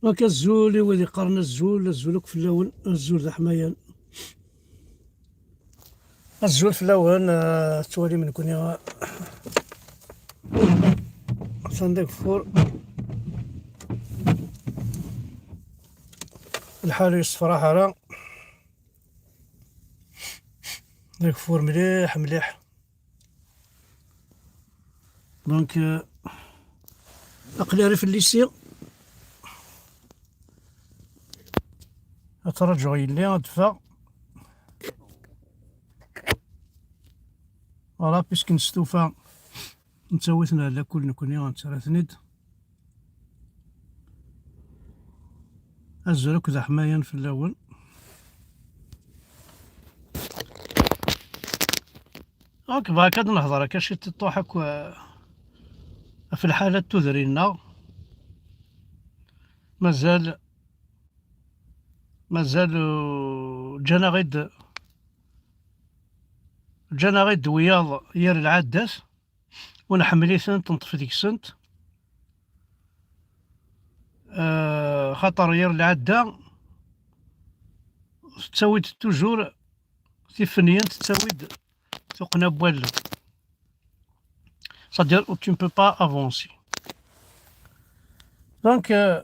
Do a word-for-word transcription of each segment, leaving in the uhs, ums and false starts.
Donc, azul i wid yeqqaren azul, azul akk fell-awen, azul d aḥmayan. Azul fell-awen, eh, tettwalim nekkni, eh, atan d ageffur. Lḥal ur yessefraḥ ara. D ageffur mliḥ, mliḥ. Donc, euh, aql-i rrif n lycée. Ad ttraǧuɣ yelli ad d-teffeɣ. Voilà, puisque nestufa, nettawi-ten ar lakul nekkni, nettarra-ten-id. Azul akk d aḥmayan fell-awen. Donc, bɣa kan ad nehḍer akka ciṭ i ṭṭuḥ akk, eh, ɣef lḥala n tudrin-nneɣ. Mazal, mazal, uh, ǧǧan-aɣ-id, ǧǧan-aɣ-id wiyaḍ yir lɛaddat, ur nḥemmel-itent, neṭṭef deg-sent. Eh, xaṭer yir lɛadda tettawi-d toujours tifenyin, tettawi-d tuqqna n wallen. C'est-à-dire, tu ne peux pas avancer. Donc, euh,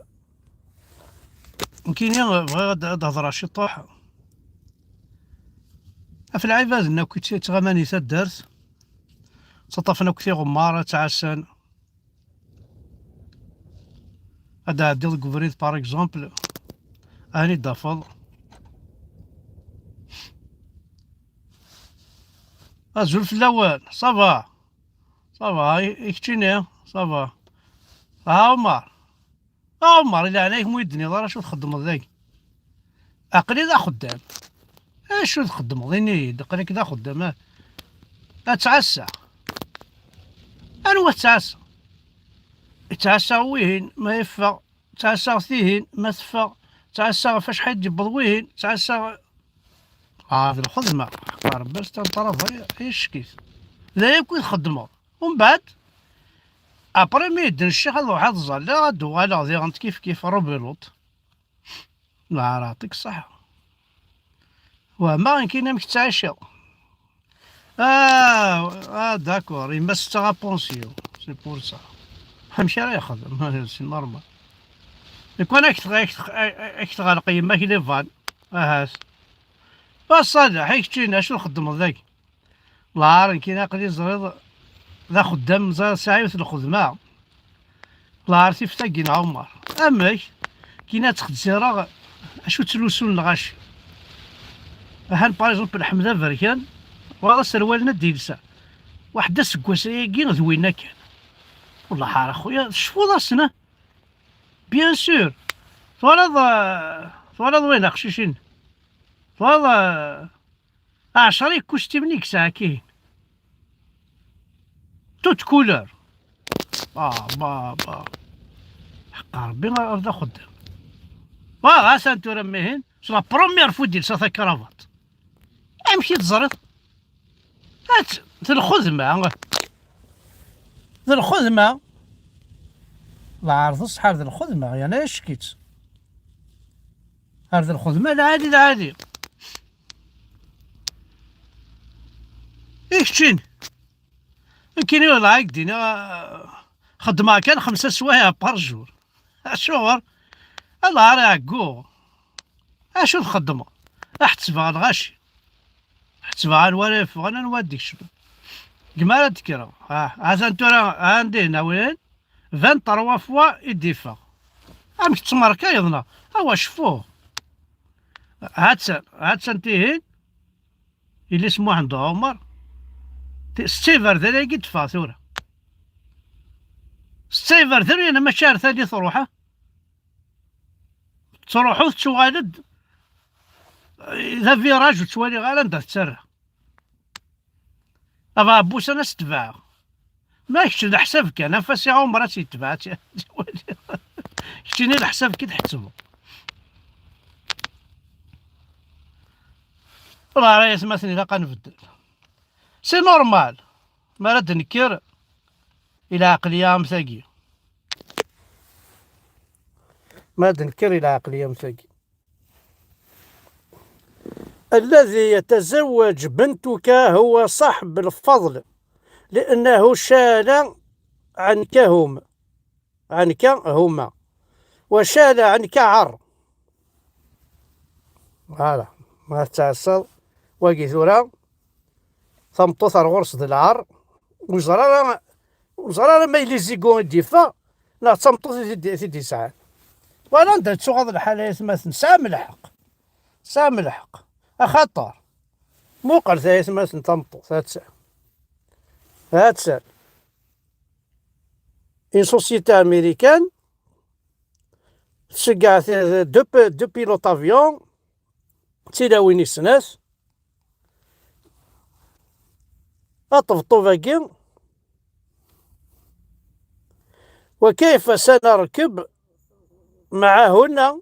nekkini, euh, bɣiɣ ad, ad hedreɣ ciṭuḥ ɣef lɛibad-nni akk yettɣaman i taddart, ttaṭṭafen akk tiɣemmar, ad ttɛassan. Ad tɛeddiḍ deg ubrid, par exemple, ayen i d-tafeḍ. Azul fell-awen, ça va? Ça va, i, i keččini, ça va. A Ɛumer, a Ɛumer, i leɛnaya-k, ma ur yi-d-tenniḍ ara acu txeddmeḍ dagi? Aql-i d axeddam. Acu txeddmeḍ? Ini-yi-d, aql-ik d axeddam, ah. Ad ttɛassaɣ. Anwa ttɛassaɣ? Ttɛassaɣ wihin, ma yeffeɣ. Ttɛassaɣ tihin, ma teffeɣ. Ttɛassaɣ ɣef acḥal d-yewweḍ wihin. Ttɛassaɣ. Ah, d lxedma. Ḥeqqa Rebbi, c'est un travail, ay ccek-it. D aya akk i txeddmeḍ. Umbeɛd, après mi yedden ccix, ad ruḥeɣ ad ẓalleɣ, ad d-uɣaleɣ diɣen kif kif, rebelote. Lɛar, yeɛṭik ṣṣeḥḥa. Wehmeɣ nekkini amek ttɛiceɣ. Ah, ah, d'accord, yemma-s tettaɣ à pension, c'est pour ça. Amek ara yexdem? C'est normal. Nekk ad ak-tɣ-, ak-tɣ-, ak-tɣelq yemma-k les vannes. Ahat. A Ṣaleḥ, i keččini, acu txeddmeḍ dagi? Lɛar, nekkini aql-i ẓriɣ d axeddam, ẓriɣ sɛiɣ yiwet n lxedma. Lɛar tif tagi n Ɛumer. Amek? Nekkini ad ttxezzireɣ acu ttlusun lɣaci. Ahan, par exemple, Ḥmed Aberkan, wayeḍ aserwal-nni ad d-yelsa. Waḥed aseggas-agi d winna kan. Wellah ar a xuya, tecfuḍ-asen, ah? Bien sûr. Twalaḍ, euh, twalaḍ win aqcic-in? Twalaḍ, euh, ɛecra ikustimen i yesɛa kihin. Toute couleur. Ba, ba, ba. Ḥeqqa Rebbi, ar d axeddam. Wa, atan tura mihin, c'est la première fois d-yelsa takravat. Amek i teẓriḍ? At, d lxedma. D lxedma. Lɛar d ṣṣeḥ ar d lxedma, yerna ack-itt. Ar d lxedma, lɛali, lɛali. I keččini? Nekkini, wala, ad k-d-iniɣ, ah, xeddmeɣ kan xemsa swayeɛ par jour. Acuɣer? Lɛar iɛeggu. Acu txeddmeḍ? Ad ḥettbeɣ lɣaci. Ḥettbeɣ anwa ara yeffɣen, anwa ad d-ikecmen. Gma ara d-kkreɣ. Ah, atan tura, anda i nawen? Vingt-trois fois i d-iffeɣ. Amek tettmerkayeḍ neɣ? Awa cfu. Ha-tt-an, ha-tt-an tihin. Yelli-s Muḥend Ɛumer. Ti-, setta iberdan ayagi d-teffeɣ tura. Setta iberdan, yerna mačči ar tali truḥ, ah. Tettruḥu, tettuɣal-d. D aviraj, ur ttwaliɣ ara anda tettarra. Abeɛbus-a ad s-tebɛeɣ. Ma kečč d leḥsab kan, anef-as i Ɛumer ad tt-yetbeɛ, ad tt-, ad tt-iwali. Keččini leḥsab kan tḥettbeḍ. Ur ɣer ay atmaten, ilaq ad nbeddel. C'est normal. Mi ara d-nekker i lɛeqliya am tagi. Ma d-nekker i lɛeqliya am tagi. الذي يتزوج بنتك هو صاحب الفضل، لأنه شال عنك هم، عنك هما، وشال عنك عر. Voilà. Ma tettɛassaḍ wagi tura, tameṭṭut ar ɣur-s d lɛar, ur ẓer ara, ur ẓer ara ma yella zigu i d-yeffeɣ, neɣ d tameṭṭut i t-id-, i t-id-yesɛan. Wala anda tuɣaḍ lḥal ay atmaten, tesɛam lḥeqq. Tesɛam lḥeqq. Axaṭer, muqlet ay atmaten tameṭṭut, ha-tt-an. Ha-tt-an. Une société américaine tceggeɛ t-, deux, deux pilotes avions, d tilawin i snat, aṭebṭub-agi, وكيف سنركب معهن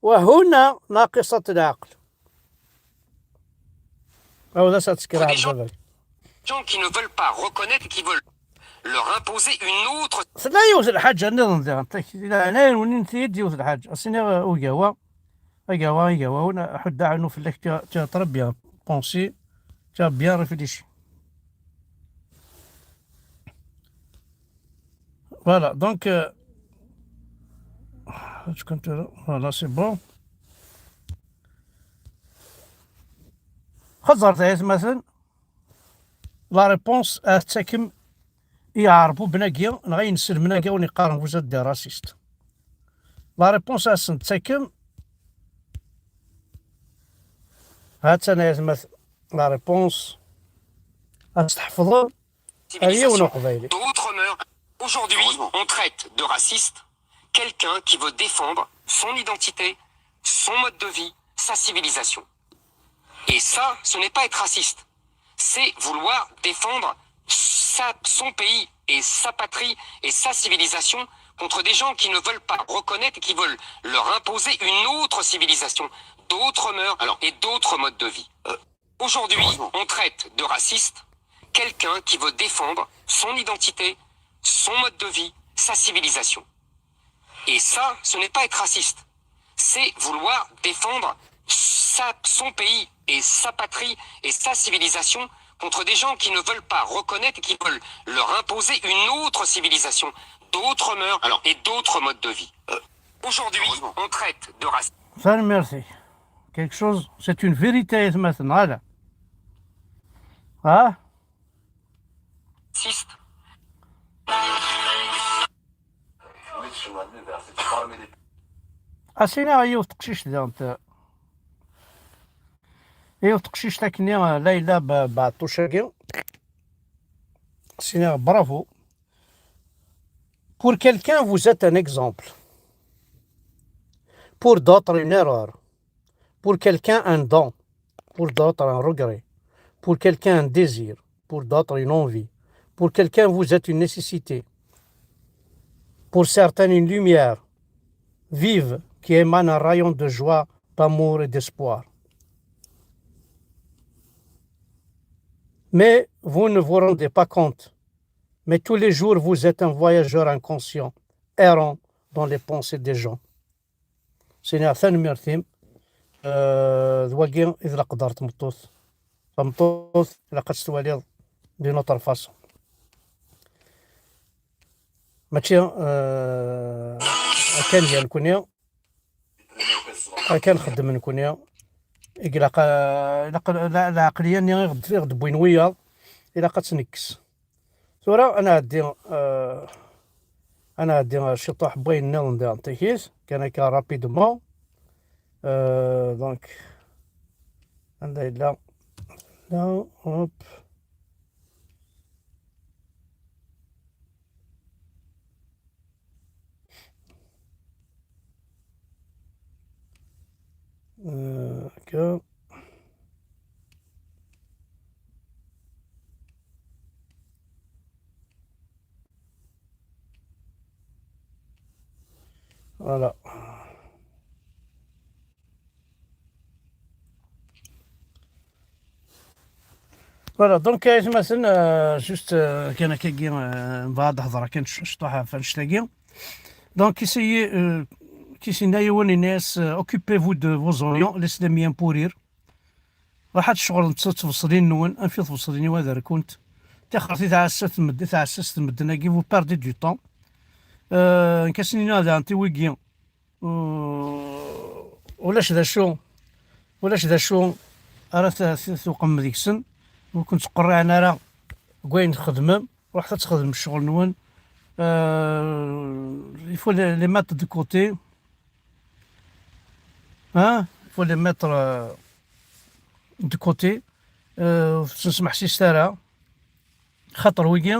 وهن ناقصات العقل. Aw, d acu ad tekra Des gens, des gens qui ne veulent pas reconnaître et qui veulent leur imposer une autre. Tella yiwet n lḥaǧa nniḍen diɣen, tak-, leɛnaya-nwen, init-iyi-d yiwet n lḥaǧa. As-iniɣ, uh, ugawa, agawa, agawa, huna, ḥudda ɛnu fell-ak, tu as, tu as très bien pensé, tu as bien réfléchi. Voilà, donc, euh, voilà, c'est bon. Xeẓẓret ay atmaten, la réponse ad tettakem i iɛerbuben-agi neɣ i inselmen-agi wen iqqaren vous êtes des racistes. La réponse ad sen-tettakem, ha-tt-an ay atmaten, la réponse ad tt-tḥefḍem. Civilisation. D'autres meurent. Aujourd'hui, on traite de raciste quelqu'un qui veut défendre son identité, son mode de vie, sa civilisation. Et ça, ce n'est pas être raciste. C'est vouloir défendre sa, son pays et sa patrie et sa civilisation contre des gens qui ne veulent pas reconnaître et qui veulent leur imposer une autre civilisation, d'autres mœurs, alors, et d'autres modes de vie. Euh, Aujourd'hui, on traite de raciste quelqu'un qui veut défendre son identité, son mode de vie, sa civilisation. Et ça, ce n'est pas être raciste. C'est vouloir défendre sa, son pays et sa patrie et sa civilisation contre des gens qui ne veulent pas reconnaître et qui veulent leur imposer une autre civilisation, d'autres mœurs, alors, et d'autres modes de vie. Euh, aujourd'hui, on traite de racisme. Tanemmirt-ik. Quelque chose, c'est une vérité, ay atmaten, voilà. Ah? Raciste. As-iniɣ yiwet teqcict diɣen, yiwet teqcict akkenni, Layla Be-, Beɛṭuc-agi. As-iniɣ bravo. Pour quelqu'un, vous êtes un exemple. Pour d'autres, une erreur. Pour quelqu'un, un don. Pour d'autres, un regret. Pour quelqu'un, un désir. Pour d'autres, une envie. Pour quelqu'un, vous êtes une nécessité. Pour certains, une lumière vive qui émane un rayon de joie, d'amour et d'espoir. Mais vous ne vous rendez pas compte. Mais tous les jours, vous êtes un voyageur inconscient, errant dans les pensées des gens. Sini tanemmirt-im. Euh, d wagi i d leqder tmeṭṭut. Tameṭṭut, ilaq ad tt-twaliḍ d'une autre façon. Mačči, euh, akken gan nekni, akken xeddmen nekni. I ilaq, euh, ilaq la-, lɛeqliya-nni i ɣ-d-, i ɣ-d-wwin wiyaḍ, ilaq ad tt-nekkes. Tura ad nɛeddi, euh, ad nɛeddi ciṭuḥ n wayen nniḍen diɣen takit, kan akka rapidement. Euh, donc, anda yella? Là, hop. Euh, ok. Voilà. Voilà, donc, euh, مثلا, euh, juste, euh, كان كيجي, euh, بعد هضره كان ش-, شطوحه في الشتاقي. Donc, essayez, euh, Kisinna yiwen yenna-yas, euh, occupez-vous de vos oignons, laissez les miens pourrir. Ruḥ ad tceɣlemt s tbeṣlin-nwen, anef i tbeṣlin-iw ad rkunt. Tixret i tɛessat n medden, tɛessat n medden-agi, vous perdez du temps. Euh, nekk asen-iniɣ daɣen i wigi, euh, ulac d acu, ulac d acu ara t-, t-, tuqem deg-sen, ur ken-ttqerriɛen ara deg wayen txedmem. Ruḥet ad txedmem ccɣel-nwen. Euh, il faut les, les mettre de côté. Hein? Il faut les mettre, euh, de côté. Euh, ur tettnesmeḥsiset ara. Xaṭer wigi,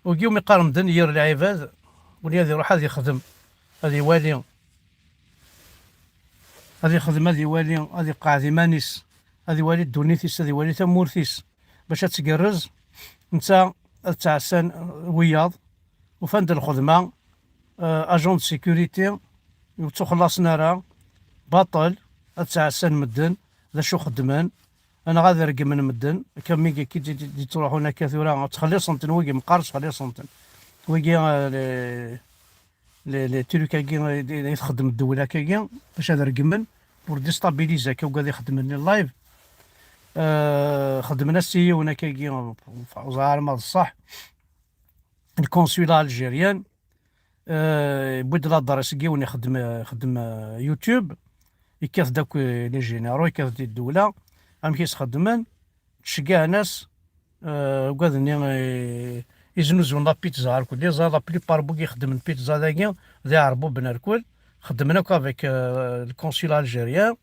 wigi umi qqaren medden yir lɛibad, win ad iruḥ ad ixdem, ad iwali, ad ixdem, ad iwali, ad iqeɛɛed iman-is, ad iwali ddunit-is, ad iwali tamurt-is, bac ad tgerrez, netta ad ttɛassan wiyaḍ, ufan-d lxedma, euh, agent de sécurité, ur ttuxellaṣen ara, baṭel, ad ttɛassan medden, d acu xeddmen, neɣ ad regmen medden, akka mi d-, d-, d-, d-ttruḥun akka tura, ttxelliṣen-ten wigi, meqqar ttxelliṣen-ten. Wigi, euh, les, les, les trucs-agi, euh, i txeddem ddewla akkagi, bac ad regmen, pour déstabiliser akka, ugad ixeddmen live, euh, xeddmen-as i yiwen akkagi, ur ẓriɣ ara ma d ṣṣeḥ, le consulat algérien, euh, yewwi-d l'adresse n yiwen ixeddem, ixeddem, euh, YouTube, yekkat-d akk, euh, les généraux, yekkat-d i ddewla, amek i s-xeddmen, ttceggiɛen-as, euh, ugad-nni, euh, iznuzuyen la pizza, arku déjà la plupart n wigi ixeddmen pizza dagi, d iɛerbuben arku, xeddmen akk avec, euh, le consulat algérien,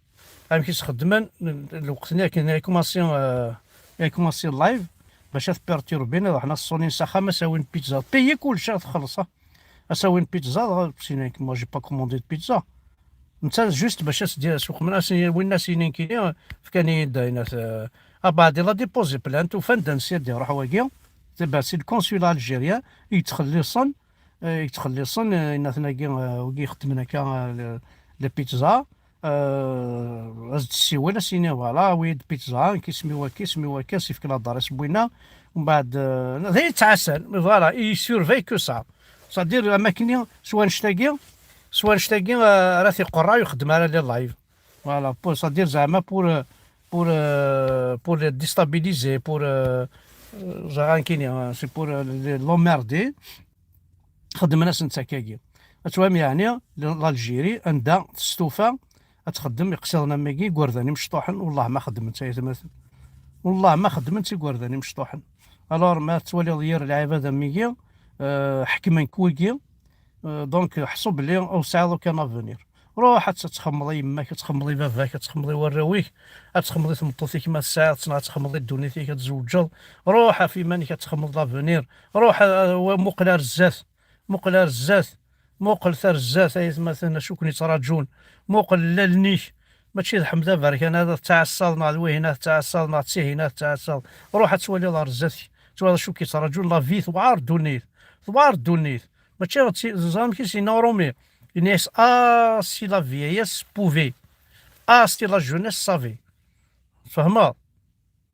amek i s-xeddmen, lweqt-nni akken i commencé, euh, i commencé live, bac ad perturbin, ad ruḥen ad ṣṣunin s axxam, ad s-awin pizza. Payer kullec, ad txelleṣ, ah. Ad s-awin pizza, dɣa, sinon, moi, j'ai pas commandé de pizza. Netta juste bac as-d-, suqmen, as-, winna as-yinin kini, fkan-iyi-d ayen at, euh, abeɛdi la déposé plainte, ufan-d ansi ad iruḥ wagi, c'est ben, c'est le consulat algérien, i yettxelliṣen, euh, i yettxelliṣen, euh, inna-ten-agi, euh, wigi ixeddmen akka, euh, le, le pizza, euh, as-d-ssiwel, as-yini, voilà, awi-d pizza, nekk isem-iw akka, isem-iw akka, as-ifk l'adresse n winna, umbeɛd, euh, d ayen yettɛassan, mais voilà, il surveille que ça. C'est-à-dire, am akken s wanect-agi, s wanect-agi, euh, ara t-iqerra, ur ixeddem ara les live. Voilà, pour, c'est-à-dire, zeɛma pour, euh, pour, euh, pour les déstabiliser, pour, euh, euh, ẓriɣ ankini, hein, c'est pour, euh, les, l'emmerder. Xedmen-asen-tt akkagi. Ad twam yeɛni, l'Algérie, anda testufa ad txeddem iqsiḍen am wigi, igerdan imecṭuḥen, wellah ma xeddmen-tt ay atmaten. Wellah ma xeddmen-tt igerdan imecṭuḥen. Alors, ma tettwaliḍ yir lɛibad am wigi, euh, ḥekmen-k wigi, euh, donc, ḥṣu belli ur tesɛiḍ aucun avenir. Ruḥ ad t-, ad txemmeḍ i yemma-k, ad txemmeḍ i baba-k, ad txemmeḍ i warraw-ik, ad txemmeḍ i tmeṭṭut-ik ma tesɛiḍ-tt, neɣ ad txemmeḍ i ddunit-ik, ad tzewǧeḍ. Ruḥ ɣef iman-ik, ad txemmeḍ l'avenir. Ruḥ, euh, muqel ar zdat. Muqel ar zdat. Muqel ar zdat, ay atmaten, acu ken-yettraǧun. Muqel lal-nni-k. Mačči d Ḥmed Aberkan ad tettɛassaḍ, neɣ d wihin ad tettɛassaḍ, neɣ d tihin ad tettɛassaḍ. Ruḥ ad twaliḍ ar zdat-k. Twalaḍ acu k-yettraǧun, la vie tewɛer ddunit. Tewɛer ddunit. Mačči d ti-, teẓram amek i s-yenna uṛumi? Yenna-yas, ah, si la vieillesse pouvait. Ah, si la jeunesse savait. Tfehmeḍ?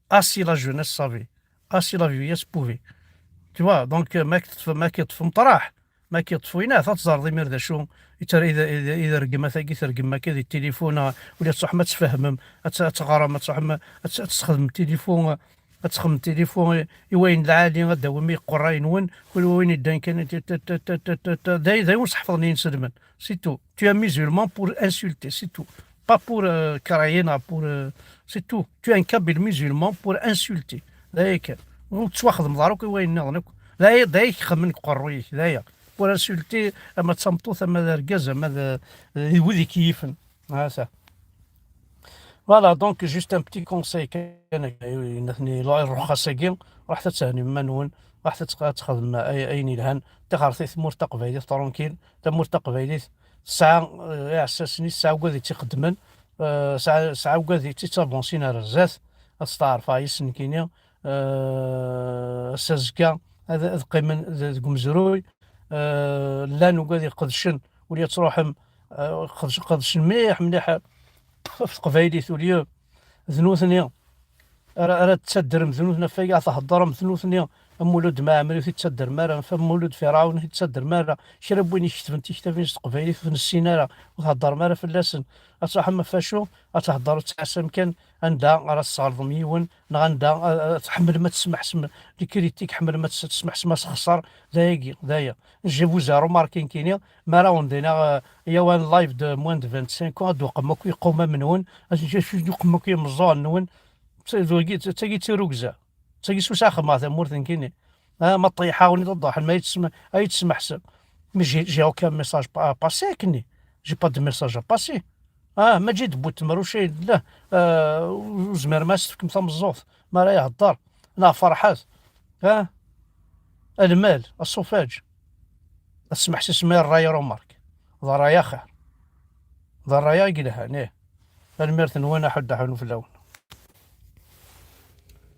Ah, si la jeunesse savait. Ah, si la vieillesse pouvait. Tu vois, donc, euh, ma k-, ma k-yeṭṭef umeṭraḥ, ma k-yeṭṭef winat, ad teẓreḍ imir d acu i ter-, i d, i d, i d rregmat-agi, tergem akka di tilifun, ah, wala ad truḥem ad tfehmem, ad t-, ad teɣrem, ad truḥem ad t-, ad tesxedmem tilifun, ad tesxedmem tilifun i, i wayen lɛali, ad d-tawim iqerray-nwen, kul win yeddan kan, t-, t-, t-, t-, t-, t-, d ay, d ay ur sḥefḍen yinselmen. C'est tout. Tu es musulman pour insulter, c'est tout. Pas pour, euh, créer, non, pour, euh, c'est tout. Tu es un kabyle musulman pour insulter. D aya kan. Ur tettwaxdmeḍ ara akk i wayen nniḍen akk. D aya, d aya i k-xedmen deg uqerruy-ik, d aya. Pour insulter, ama d tameṭṭut, ama d argaz, ama d, d wid i k-yifen. Ah, ça. Voilà, donc juste un petit conseil kan, nutni, lruxas-agi, ruḥet ad tehnim iman-nwen, ruḥet ad tx-, ad txedmem ay-, ayen yelhan, tixret i tmurt taqbaylit tranquille, tamurt taqbaylit tesɛa, eh, iɛessasen-is, tesɛa ugad i tt-ixeddmen, eh, tesɛa, tesɛa ugad i tt-ittavansin ar zdat, ad testeɛref ɣer yes-s nekkini, eh, ass azekka ad, ad qqimen d-, deg umezruy, eh, llan ugad iqedcen, ur yettruḥem, eh, qedc-, qedcen mliḥ, mliḥ ɣef teqbaylit, au lieu d nutni ara, ara d-taddrem d nutni ɣef waya, ad theddrem d nutni, Am Mulud Mɛemmri ur t-id-ttaddrem ara, am Mulud Ferɛun ur t-id-ttaddrem ara. Kra n win iketben tiktabin s teqbaylit ur t-nessin ara, ur theddrem ara fell-asen. Ad truḥem ɣef wacu? Ad theddrem tettɛassam kan anda ara tesɣelḍem yiwen, neɣ anda, eh, eh, tḥemmlem ad tesmeḥsem les critiques, ḥemmlem ad tesmeḥsem asexṣer, d ayagi, d aya. Je vous ai remarqué nekkini, mi ara wen-d-iniɣ, eh, yawan live de moins de vingt-cinq ans, ad d-tuqem akk iqumam-nwen, ad d-tuqem akk imeẓẓuɣen-nwen. D tagi, d tagi d tirugza. D tagi s usaxem ɣer tamurt nekkini. Ah, ma ṭṭiḥeɣ-wen-id ad d-ruḥen, ma ay tesma-, ay tesmeḥsem. Mais j'ai, j'ai aucun message pa-, à passer akkenni. J'ai pas de message à passer. Ah, maǧi d bu tmerruc ay d-, la, ah, ur zmirem ad s-tefkem tameẓẓuɣt. Mi ara ihedder, neɣ ferḥet. Ah, lmal, aṣufaǧ. Ad tesmeḥsisem i ṛṛay remarque. D ṛṛay axir. D ṛṛay i yelhan, ih. Tanemmirt-nwen, aḥuddu aḥunnu fell-awen.